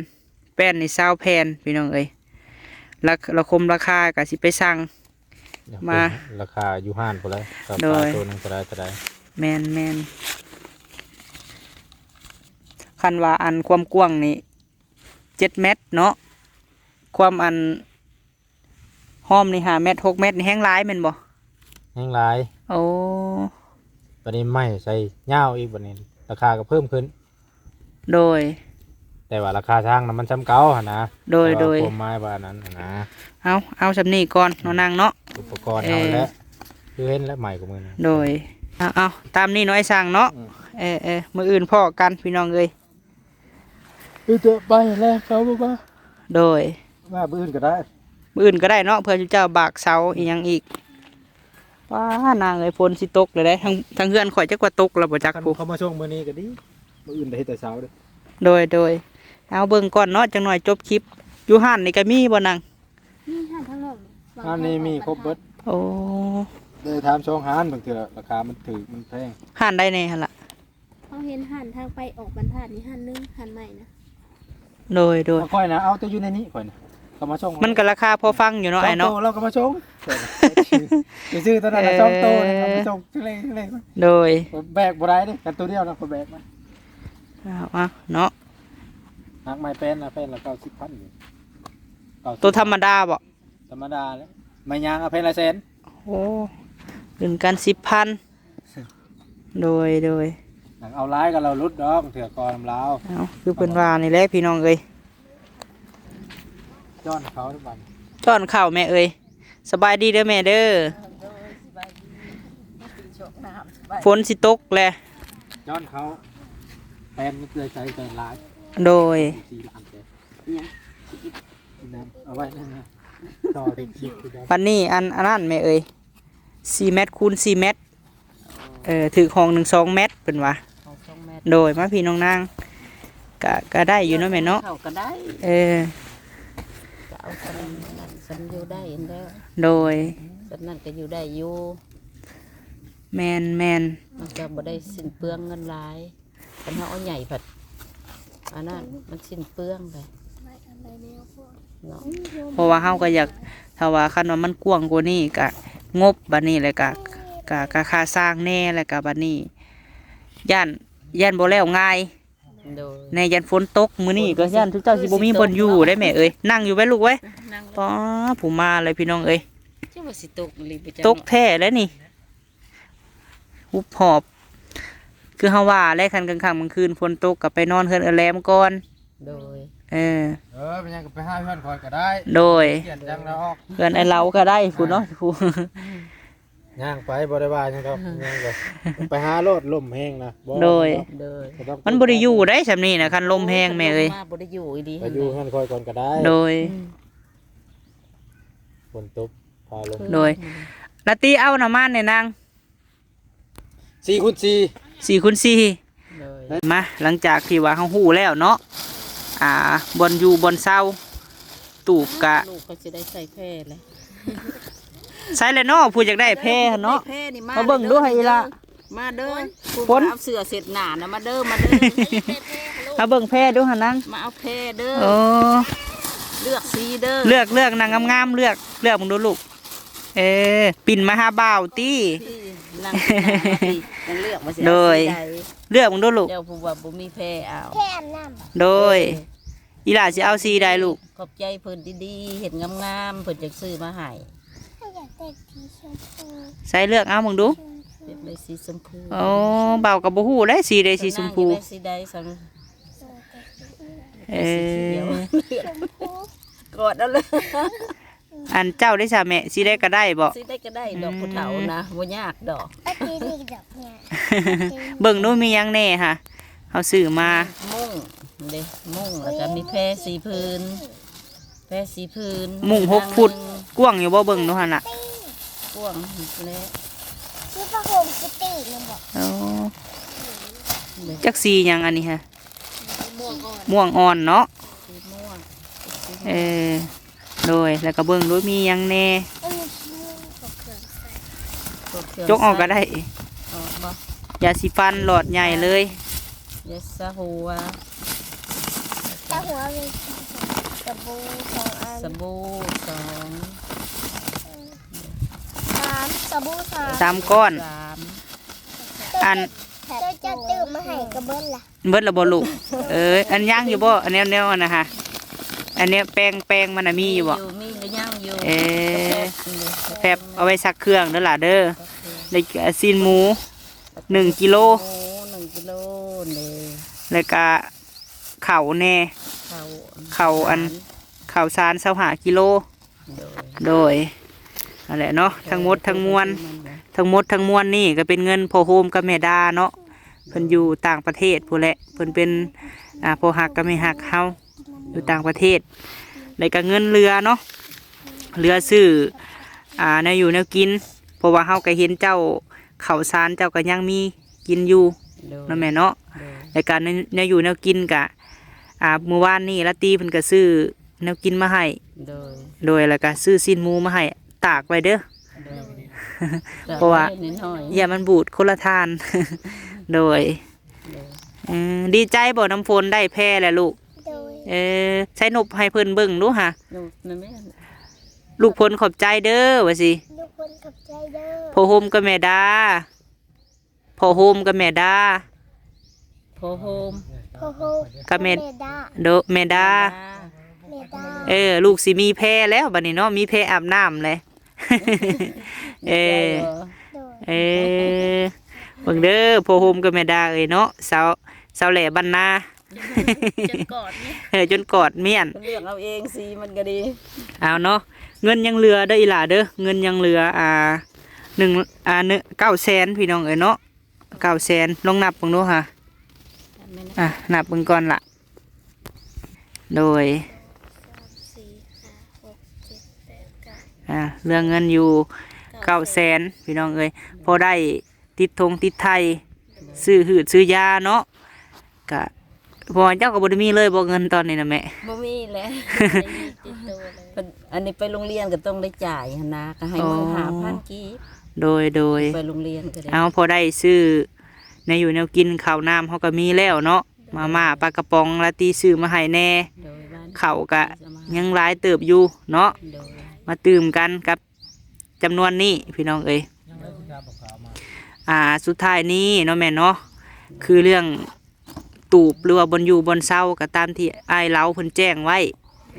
ແປ້ນນີ້ ຊາວແຜ່ນ ພີ່ນ້ອງເອີຍ. ລາ ລາຄົມລາຄາກໍຊິໄປສັ່ງມາ ລາຄາຢູ່ຮ້ານພຸ້ນແຫຼະ. ໂດຍ ໂຕໜຶ່ງເທົ່າໃດ ເທົ່າໃດ? ແມ່ນໆ ຄັນວ່າອັນຄວາມກວ້າງນີ້ ເຈັດແມັດເນາະ ຄວາມອັນ ຮ່ອມນີ້ ຫ້າແມັດ ຫົກແມັດນີ້ ແຮງຫຼາຍແມ່ນບໍ່? ແຮງຫຼາຍ. ໂອ້ ບັດນີ້ໄມ້ໃສ່ຍາວອີກ ບັດນີ້ລາຄາກໍເພີ່ມຂຶ້ນ. ໂດຍ ແຕ່ວ່າລາຄາຊ່າງນະມັນສ່ຳເກົ່າຫັ້ນນະ. ໂດຍ ແຕ່ວ່າ ໂດຍ ຄວາມໝາຍວ່າອັນນັ້ນຫັ້ນນະ. ເອົາ ເອົາສ່ຳນີ້ກ່ອນເນາະນາງເນາະ ອຸປະກອນເຮົາແຫຼະ. ເອີ ຄືເຫັນແລ້ວໃໝ່ກວ່າມື້ນະ. ໂດຍ ເອົາ ເອົາຕາມນີ້ເນາະອ້າຍຊ່າງເນາະ. ອືມ ເອີ ເອີ ມື້ອື່ນພໍ້ກັນ ພີ່ນ້ອງເອີຍ. ເອີ ຈະໄປແລ້ວ ເຂົາບໍ່ມາ. ໂດຍ ມາມື້ອື່ນກໍໄດ້ ມື້ອື່ນກໍໄດ້ເນາະ ເພື່ອເຈົ້າບາກເສົາອີ່ຫຍັງອີກ. ວ້າ ນາງເອີຍ ຝົນຊິຕົກແລ້ວເດ້ ທາງ ທາງເຮືອນຂ້ອຍຈັກວ່າຕົກແລ້ວບໍ່ຈັກ. ຄັນ ຜູ້ ເຂົາມາສົ່ງມື້ນີ້ກໍດີ ມື້ອື່ນໄດ້ເຮັດແຕ່ເຊົ້າເດ້. ໂດຍ ໂດຍ ເອົາເບິ່ງກ່ອນເນາະ ຈັກໜ່ອຍຈົບຄລິບ. ຢູ່ຮ້ານນີ້ກໍມີບໍ່ນາງ? ມີຮ້ານທາງນອກນີ້ ຮ້ານນີ້ມີຄົບເບິດ. ໂອ້ ໄດ້ຖາມສອງຮ້ານ ບາງເທື່ອລາຄາມັນຖືກມັນແພງ. ຮ້ານໃດແດ່ຫັ້ນລະ? ເຮົາເຫັນຮ້ານທາງໄປອອກບັນທາດນີ້ຮ້ານໜຶ່ງ ຮ້ານໃໝ່ນະ. ໂດຍ ໂດຍ ຂ້ອຍນະເອົາແຕ່ຢູ່ໃນນີ້ ຂ້ອຍນະ ເຂົາມາສົ່ງ ມັນກໍລາຄາພໍຟັງຢູ່ເນາະ ສອງ ອ້າຍເນາະ. ໂຕລາວກໍມາສົ່ງ ໄປຊື້ຕົວນັ້ນນະ ເອີ ສອງໂຕນະ ເອົາໄປສົ່ງເລັກໆ. ໂດຍ ແບກບໍ່ໄດ້ເດ້ ຄັນໂຕດຽວນະ ຂ້ອຍແບກມາ. ເອົາ ເອົາເນາະ ຫາກໄມ້ແປ້ນນະ ແປ້ນລະເກົ້າສິບພັນຢູ່. ໂຕທຳມະດາບໍ່? ທຳມະດາແຫຼະ ໄມ້ຍາງເອົາແຜ່ນລະແສນ. ໂອ້ ເປັນກັນສິບພັນ. ໂດຍ ໂດຍ ຫຍັງເອົາຫຼາຍກໍລາວຫຼຸດດອກ ເທື່ອກ່ອນນຳລາວ. ເອົາ ຄືເພິ່ນວ່ານີ້ແຫຼະ ພີ່ນ້ອງເອີຍ. ຈ້ອນເຂົ້າທຸກວັນ ຈ້ອນເຂົ້າແມ່ເອີຍ. ສະບາຍດີເດີແມ່ເດີ. ໂດຍ ສະບາຍດີ. ຝົນຊິຕົກແຫຼະ. ຈ້ອນເຂົ້າ ແປນມັນເກືອໃສ່ແປນຫຼາຍ. ໂດຍ ສີ່ລ້ານແປນ. ຫຍັງ? ເອົາໄວ້ນັ້ນນະ ຕໍ່ເດັກໆຄືກັນ. ບັດນີ້ອັນ ອັນນັ້ນແມ່ເອີຍ ສີ່ແມັດຄູນສີ່ແມັດ. ເອີ ຖືກຫ້ອງໜຶ່ງສອງແມັດເພິ່ນວ່າ. ຫ້ອງສອງແມັດ. ໂດຍ ມາພີ່ນ້ອງນາງ ກະ ກະໄດ້ຢູ່ເນາະແມ່ເນາະ. ເຂົ້າກໍໄດ້. ເອີ ກໍເອົາສ່ຳນັ້ນສ່ຳຢູ່ໄດ້ຫັ້ນແຫຼະ. ໂດຍ ສ່ຳນັ້ນກໍຢູ່ໄດ້ຢູ່. ແມ່ນໆ ມັນກໍບໍ່ໄດ້ສິ້ນເປືອງເງິນຫຼາຍ. ຄັນເຮົາເອົາໃຫຍ່ພັດ ອັນນັ້ນມັນສິ້ນເປືອງໄດ໋ເນາະ. ເພາະວ່າເຮົາກໍຢາກ ຖ້າວ່າຄັນວ່າມັນກວ້າງກວ່ານີ້ກະງົບບັດນີ້ ແລ້ວກະ ກະ ກະຄ່າສ້າງແດ່ ແລ້ວກະບັດນີ້ຢ້ານ ຢ້ານບໍ່ແລ້ວງ່າຍ. ໂດຍ ແນ່ ຢ້ານຝົນຕົກມື້ນີ້ກໍຢ້ານເຈົ້າຊິບໍ່ມີບ່ອນຢູ່ໄດ໋ແມ່ເອີຍ. ນັ່ງຢູ່ໄວ້ລູກເອີຍ. ປ້າ ຜູ້ມາເລີຍພີ່ນ້ອງເອີຍ. ຈັກວ່າຊິຕົກອີ່ຫຼີບໍ່ຈັກ ຕົກແທ້ແລ້ວນີ້. ຫຸບຫອບ ຄືເຮົາວ່າແຫຼະ ຄັນກາງຄ່ຳກາງຄືນຝົນຕົກກໍໄປນອນເຮືອນເອື້ອຍແຫຼມກ່ອນ. ໂດຍ ເອີ ເອີ ເປັນຫຍັງກໍໄປຫາເຮືອນຂ້ອຍກໍໄດ້ ໂດຍ ຂຽນຫຍັງລະອອກ ເຮືອນອ້າຍເລົາກໍໄດ້ພຸ້ນເນາະ ອ່າ ຜູ້ ຍ່າງໄປບໍ່ໄດ້ວ່າຫຍັງດອກ ຫຍັງກໍໄປຫາໂລດ ລົມແຮງນະ ບໍ່ ໂດຍ ມັນບໍ່ໄດ້ຢູ່ໄດ້ຊ່ຳນີ້ນະ ຄັນລົມແຮງແມ່ເອີຍ ມາບໍ່ໄດ້ຢູ່ອີ່ຫຼີ ໄປຢູ່ເຮືອນຂ້ອຍກ່ອນກໍໄດ້ ໂດຍ ອືມ ຝົນຕົກພາລົງ ໂດຍ ລາຕີເອົານະມາແດ່ນາງ ສີ່ຄູນສີ່ ສີ່ຄູນສີ່ ໂດຍ ມາ ຫຼັງຈາກທີ່ວ່າເຮົາຮູ້ແລ້ວເນາະ ອ່າ ບ່ອນຢູ່ບ່ອນເຊົາ ຕູບກະ ລູກກໍຊິໄດ້ໃສ່ແພແຫຼະ ໃສ່ແຫຼະເນາະ ຜູ້ຢາກໄດ້ແພຫັ້ນເນາະ ໄດ້ແພນີ້ມາ ມາເບິ່ງດູໃຫ້ອີ່ຫຼ້າ ມາເດີ ຜູ້ວ່າເອົາເສື້ອເຊັດໜ້ານະ ມາເດີ ມາເດີ ມາເບິ່ງແພດູຫັ້ນນາງ ມາເອົາແພເດີ ໂອ້ ເລືອກສີເດີ ເລືອກ ເລືອກນາງງາມໆ ເລືອກ ເລືອກເບິ່ງດູລູກ ເອີ ປິ່ນມາຫາບ່າວຕິ ນີ້ ນັ່ງຢູ່ໜ້າມາຕິ ຍັງເລືອກບໍ່ເສຍ ໂດຍ ເອົາສີໃດ ເລືອກເບິ່ງດູລູກ ເຈົ້າຜູ້ວ່າບໍ່ມີແພເອົາ ແພອັນນັ້ນ ໂດຍ ເອີ ອີ່ຫຼ້າຊິເອົາສີໃດລູກ ຂອບໃຈເພິ່ນດີໆ ເຮັດງາມໆ ເພິ່ນຈັ່ງຊື້ມາໃຫ້ ຂ້ອຍຢາກໄດ້ສີຊົມພູ ໃສ່ເລືອກເອົາເບິ່ງດູ ຊອມພູ ຢາກໄດ້ສີຊົມພູ ໂອ້ ບ່າວກໍບໍ່ຮູ້ເດ້ ສີໃດສີຊົມພູ ນາງຢາກໄດ້ສີໃດຊັ້ນ ເອີ ເອີ ສີຂຽວ ຊົມພູ ກອດເອົາເລີຍ ອັນເຈົ້າເດ້ຊະແມ່? ສີໃດກໍໄດ້ບໍ? ສີໃດກໍໄດ້ດອກ ອືມ ຜູ້ເຖົ້ານະ ບໍ່ຍາກດອກ ເບິ່ງດູມີຫຍັງແດ່ຫະ ເຮົາຊື້ມາ ມຸ້ງເດ້ ມຸ້ງ ແລ້ວກໍມີແພສີ່ຜືນ ແພສີ່ຜືນ ມຸ້ງຫົກຟຸດ ກວ້າງຢູ່ບໍ່? ເບິ່ງດູຫັ້ນນະ ກວ້າງແຫຼະ ຄືຜ້າຫົ່ມຄິດຕີ້ນະບໍ? ໂອ້ ຈັກສີຫຍັງອັນນີ້ຫະ? ມ່ວງອ່ອນ ມ່ວງອ່ອນເນາະ ສີມ່ວງ ເອີ ໂດຍ ແລ້ວກໍເບິ່ງດູມີຫຍັງແດ່ ອັນນີ້ຄືພວກເຄື່ອງໃຊ້ ພວກເຄື່ອງໃຊ້ ຈົກອອກກໍໄດ້ ອອກບໍ່? ຢາສີຟັນຫຼອດໃຫຍ່ເລີຍ ຢາສະຫົວ ສະຫົວມີສະບູສອງອັນ ສະບູສອງ ສາມ ສະບູສາມ ສາມກ້ອນ ສາມ ອັນ ເຈົ້າ ເຈົ້າ ເຈົ້າຕື່ມມາໃຫ້ກໍເບິດລະ ເບິດແລ້ວບໍ່ລູກ? ເອີ ອັນຍັງຢູ່ບໍ່? ອັນແນວ ແນວອັນນະຫະ ອັນແນວແປ້ງ ແປ້ງມັນນະມີຢູ່ບໍ່? ມີຢູ່ ມີ ກໍຍັງຢູ່ ເອີ ແຟບເອົາໄວ້ຊັກເຄື່ອງເດີຫຼ້າເດີ ແລ້ວກໍຊີ້ນໝູໜຶ່ງກິໂລ ໜຶ່ງກິໂລເດ້ ແລ້ວກະເຂົ້າແດ່ ເຂົ້າ ເຂົ້າອັນ ສານ ເຂົ້າສານຊາວຫ້າກິໂລ ໂດຍ ໂດຍ ນັ້ນແຫຼະເນາະ ໂດຍ ທັງໝົດທັງມວນ ໂດຍ ທັງໝົດທັງມວນນີ້ກໍເປັນເງິນພໍ່ໂຮມກັບແມ່ດາເນາະ ເພິ່ນຢູ່ຕ່າງປະເທດພຸ້ນແຫຼະ ເພິ່ນເປັນ ອ່າ ພໍ່ຮັກກັບແມ່ຮັກເຮົາ ຢູ່ຕ່າງປະເທດ ແລ້ວກໍເງິນເຫຼືອເນາະ ເຫຼືອຊື້ ອ່າ ແນວຢູ່ແນວກິນ ເພາະວ່າເຮົາກໍເຫັນເຈົ້າ ເຂົ້າສານເຈົ້າກໍຍັງມີກິນຢູ່ ໂດຍ ເນາະແມ່ເນາະ ໂດຍ ແລ້ວກໍແນວ ແນວຢູ່ແນວກິນກໍ ອ່າ ມື້ວານນີ້ລາຕີເພິ່ນກໍຊື້ແນວກິນມາໃຫ້ ໂດຍ ໂດຍ ແລ້ວກໍຊື້ຊີ້ນໝູມາໃຫ້ ຕາກໄວ້ເດີ ໂດຍ ເພາະວ່າ ຕາກໄວ້ໜ້ອຍໆ ຢ້ານມັນບູດຄົນລະທ່ານ ໂດຍ ໂດຍ ເອີ ດີໃຈບໍ່ນ້ຳຝົນໄດ້ແພແລ້ວລູກ? ໂດຍ ເອີ ໃຊ້ນົບໃຫ້ເພິ່ນເບິ່ງດູຫະ ນົບນະແມ່ ລູກຝົນຂອບໃຈເດີ ວ່າຊິ ລູກຝົນຂອບໃຈເດີ ພໍ່ໂຮມກັບແມ່ດາ ພໍ່ໂຮມກັບແມ່ດາ ພໍ່ໂຮມ ພໍ່ໂຮມ ກັບແມ່ ແມ່ດາ ໂດ ແມ່ດາ ແມ່ດາ ແມ່ດາ ເອີ ລູກຊິມີແພແລ້ວບັດນີ້ເນາະ ມີແພອາບນ້ຳແລ້ວ ເອີ ໂດຍ ເອີ ເບິ່ງເດີ ພໍ່ໂຮມກັບແມ່ດາເອີຍເນາະ ສາວ ສາວແຫຼບ້ານນາ ຈົນກອດນີ້ ເອີ ຈົນກອດມ້ຽນ ເລືອກເອົາເອງ ສີມັນກໍດີ ເອົາເນາະ ເງິນຍັງເຫຼືອເດີອີ່ຫຼ້າເດີ ເງິນຍັງເຫຼືອ ອ່າ ໜຶ່ງ ອ່າ ເກົ້າແສນ ພີ່ນ້ອງເອີຍເນາະ ເກົ້າແສນ ລອງນັບເບິ່ງດູຫະ ອ່າ ນັບເບິ່ງກ່ອນລະ ໂດຍ ສອງ ສາມ ສີ່ ຫ້າ ຫົກ ເຈັດ ແປດ ເກົ້າ ອ່າ ເຫຼືອເງິນຢູ່ເກົ້າແສນ ເກົ້າແສນ ພີ່ນ້ອງເອີຍ ພໍໄດ້ ຕິດຖົງຕິດໄຖ່ ຊື້ຮືດຊື້ຢາເນາະ ກະ ເພາະວ່າເຈົ້າກໍບໍ່ໄດ້ມີເລີຍບໍ່ເງິນຕອນນີ້ນະແມ່? ບໍ່ມີແຫຼະ ບໍ່ໄດ້ມີຕິດໂຕເລີຍ ອັນນີ້ໄປໂຮງຮຽນກໍຕ້ອງໄດ້ຈ່າຍຫັ້ນນະ ກໍໃຫ້ໝູ່ ອໍ ຫ້າພັນກີບ ໂດຍ ໂດຍ ໄປໂຮງຮຽນກໍໄດ້ ເອົາ ພໍໄດ້ຊື້ແນວຢູ່ແນວກິນ ເຂົ້ານ້ຳເຮົາກໍມີແລ້ວເນາະ ມາມ່າ ປາກະປ໋ອງ ລາຕີຊື້ມາໃຫ້ແດ່ ໂດຍ ເຂົ້າກະຍັງຫຼາຍເຕີບຢູ່ເນາະ ໂດຍ ມາຕື່ມກັນກັບ ຈຳນວນນີ້ພີ່ນ້ອງເອີຍ ອ່າ ສຸດທ້າຍນີ້ເນາະແມ່ເນາະ ຄືເລື່ອງຕູບ ຫຼືວ່າບ່ອນຢູ່ບ່ອນເຊົາ ກໍຕາມທີ່ອ້າຍລາວເພິ່ນແຈ້ງໄວ້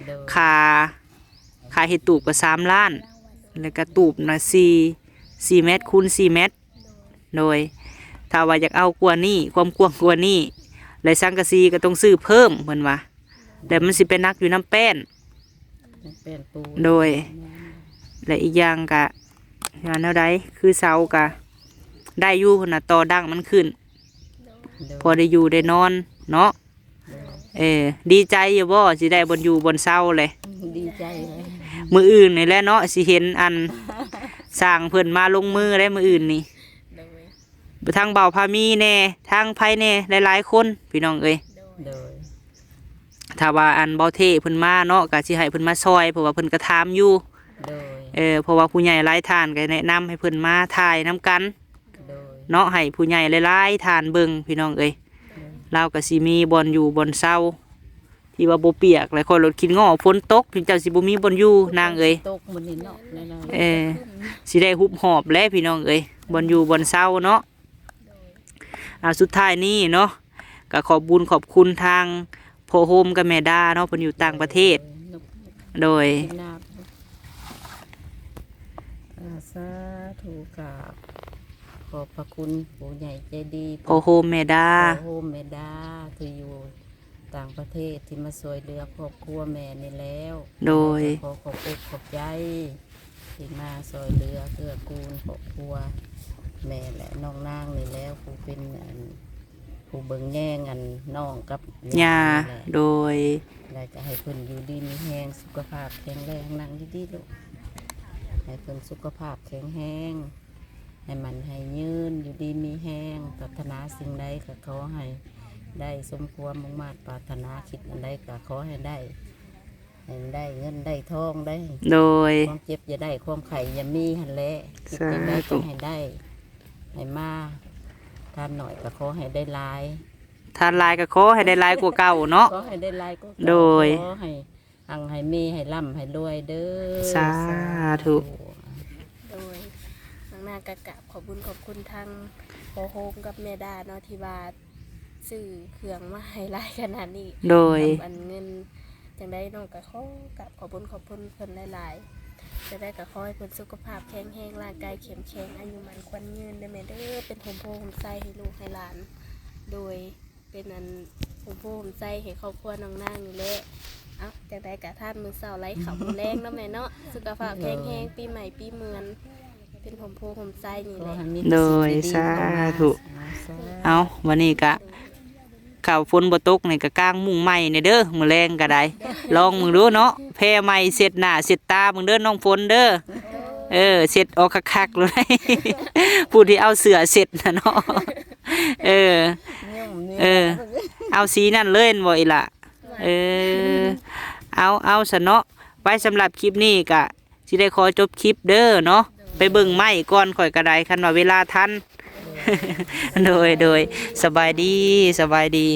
ໂດຍ ຄ່າ ຄ່າເຮັດຕູບກໍສາມລ້ານ ແລ້ວກໍຕູບນະ ສີ່ ສີ່ແມັດຄູນສີ່ແມັດ ໂດຍ ຖ້າວ່າຢາກເອົາກວ່ານີ້ ຄວາມກວ້າງກວ່ານີ້ ແລະ ສັງກະສີກໍຕ້ອງຊື້ເພີ່ມ ເພິ່ນວ່າ ແລ້ວມັນຊິໄປໜັກຢູ່ນຳແປ້ນ ແປ້ນປູ ໂດຍ ແລະອີກຢ່າງກະ ວ່າແນວໃດ ຄືເສົາກະໄດ້ຢູ່ພຸ້ນນະ ຕໍ່ດັ້ງມັນຂຶ້ນ ໂດຍ ພໍໄດ້ຢູ່ໄດ້ນອນເນາະ ໂດຍ ເອີ ດີໃຈຢູ່ບໍ່ ຊິໄດ້ບ່ອນຢູ່ບ່ອນເຊົາແຫຼະ ດີໃຈເລີຍ ມື້ອື່ນນີ້ແຫຼະເນາະ ຊິເຫັນອັນ ຊ່າງເພິ່ນມາລົງມືແລ້ວມື້ອື່ນນີ້ ໂດຍ ທັງບ່າວພາມີແດ່ ທັງໃຜແດ່ ຫຼາຍໆຄົນ ພີ່ນ້ອງເອີຍ ໂດຍ ໂດຍ ຖ້າວ່າອັນບໍ່ເທເພິ່ນມາເນາະ ກະຊິໃຫ້ເພິ່ນມາຊ່ອຍ ເພາະວ່າເພິ່ນກະຖາມຢູ່ ໂດຍ ເອີ ເພາະວ່າຜູ້ໃຫຍ່ຫຼາຍທ່ານກະແນະນຳໃຫ້ເພິ່ນມາຖ່າຍນຳກັນ ໂດຍ ເນາະ ໃຫ້ຜູ້ໃຫຍ່ຫຼາຍໆທ່ານເບິ່ງ ພີ່ນ້ອງເອີຍ ໂດຍ ລາວກະຊິມີບ່ອນຢູ່ບ່ອນເຊົາ ທີ່ວ່າບໍ່ປຽກ ແລ້ວຂ້ອຍລົດຄິດງໍ້ຝົນຕົກ ເຈົ້າຊິບໍ່ມີບ່ອນຢູ່ນາງເອີຍ ຕົກມື້ນີ້ເນາະ ເອີ ຊິໄດ້ຮຸບຮອບແຫຼະ ພີ່ນ້ອງເອີຍ ບ່ອນຢູ່ບ່ອນເຊົາເນາະ ອ່າ ສຸດທ້າຍນີ້ເນາະ ກະຂອບບຸນຂອບຄຸນທາງພໍ່ໂຮມກັບແມ່ດາເນາະ ເພິ່ນຢູ່ຕ່າງປະເທດ ໂດຍ ເປັນນາ ອ່າ ສາທຸ ກາບຂອບພະຄຸນຜູ້ໃຫຍ່ໃຈດີ ພໍ່ໂຮມແມ່ດາ ພໍ່ໂຮມແມ່ດາ ທີ່ຢູ່ຕ່າງປະເທດ ທີ່ມາຊ່ວຍເຫຼືອຄອບຄົວແມ່ນີ້ແລ້ວ ໂດຍ ແມ່ກໍຂໍຂອບອົກຂອບໃຈ ທີ່ມາຊ່ອຍເຫຼືອເກື້ອກູນຄອບຄົວແມ່ ແລະ ນ້ອງນາງນີ້ແລ້ວ ຜູ້ເປັນອັນ ຜູ້ເບິ່ງແຍງອັນນ້ອງກັບ ຍ່າ ຍ່ານີ້ແຫຼະ ໂດຍ ແລ້ວກະໃຫ້ເພິ່ນຢູ່ດີມີແຮງ ສຸຂະພາບແຂງແຮງ ນັ່ງດີໆລູກ ໃຫ້ເພິ່ນສຸຂະພາບແຂງແຮງ ໃຫ້ໝັ້ນໃຫ້ຍືນ ຢູ່ດີມີແຮງ ປາດຖະໜາສິ່ງໃດກະຂໍໃຫ້ໄດ້ສົມຄວາມມຸ່ງມາດປາດຖະໜາ ຄິດອັນໃດກະຂໍໃຫ້ໄດ້ ໃຫ້ໄດ້ເງິນໄດ້ທອງໄດ້ ໂດຍ ຄວາມເຈັບຢ່າໄດ້ ຄວາມໄຂ້ຢ່າມີຫັ້ນແຫຼະ ຄິດຈັ່ງໃດກໍໃຫ້ໄດ້ ໃຫ້ມາ ທານໜ້ອຍກໍຂໍໃຫ້ໄດ້ຫຼາຍ ທານຫຼາຍກໍຂໍໃຫ້ໄດ້ຫຼາຍກວ່າເກົ່າເນາະ ຂໍໃຫ້ໄດ້ຫຼາຍກວ່າເກົ່າ ໂດຍ ຂໍໃຫ້ຮັ່ງໃຫ້ມີ ໃຫ້ລ່ຳໃຫ້ລວຍເດີ ສາທຸ ໂດຍ ນ້ອງນາງກໍກາບຂອບບຸນຂອບຄຸນທາງພໍ່ໂຮມກັບແມ່ດາເນາະ ທີ່ວ່າ ຊື້ເຄື່ອງມາໃຫ້ຫຼາຍຂະໜາດນີ້ ໂດຍ ນຳອັນເງິນ ຈັ່ງໃດນ້ອງກໍຂໍກາບຂອບບຸນຂອບຄຸນເພິ່ນຫຼາຍໆ ຈັ່ງໃດກໍຂໍໃຫ້ເພິ່ນສຸຂະພາບແຂງແຮງ ຮ່າງກາຍເຂັ້ມແຂງ ອາຍຸໝັ້ນຂວັນຍືນເດີແມ່ເດີ ເປັນຮົ່ມໂພຮົ່ມໄຊໃຫ້ລູກໃຫ້ຫຼານ ໂດຍ ເປັນອັນຮົ່ມໂພຮົ່ມໄຊໃຫ້ຄອບຄົວນ້ອງນາງນີ້ແຫຼະ ເອົ້າ ຈັ່ງໃດກໍທານມື້ເຊົ້າໄຫຼເຂົ້າມື້ແລງເນາະແມ່ເນາະ ສຸຂະພາບແຂງແຮງ ໂດຍ ປີໃໝ່ປີເມືອນ ເປັນຮົ່ມໂພຮົ່ມໄຊນີ້ແຫຼະ ຂໍໃຫ້ມີແຕ່ ໂດຍ ສິ່ງດີໆ ສາທຸ ເຂົ້າມາ ສາທຸ ເອົ້າ ວັນນີ້ກະ ຖ້າຝົນບໍ່ຕົກນີ້ກະກາງມຸ້ງໃໝ່ແດ່ເດີ ມື້ແລງກະໄດ້ ລອງເບິ່ງດູເນາະ ແພໃໝ່ເຊັດໜ້າເຊັດຕາເບິ່ງເດີ ນ້ອງຝົນເດີ ເອີ ເຊັດອອກຄັກໆໂລດ ຜູ້ທີ່ເອົາເສື້ອເຊັດນະເນາະ ເອີ ເອີ ເອົາສີນັ້ນເລີຍແມ່ນບໍ່ອີ່ຫຼ້າ ເອີ ເອົາ ເອົາຊະເນາະ ໄວ້ສຳລັບຄລິບນີ້ກະ ຊິໄດ້ຂໍຈົບຄລິບເດີເນາະ ໄປເບິ່ງໄມ້ກ່ອນ ຂ້ອຍກໍໄດ້ ຄັນວ່າເວລາທັນ ໂດຍ ໂດຍ ສະບາຍດີ ສະບາຍດີ.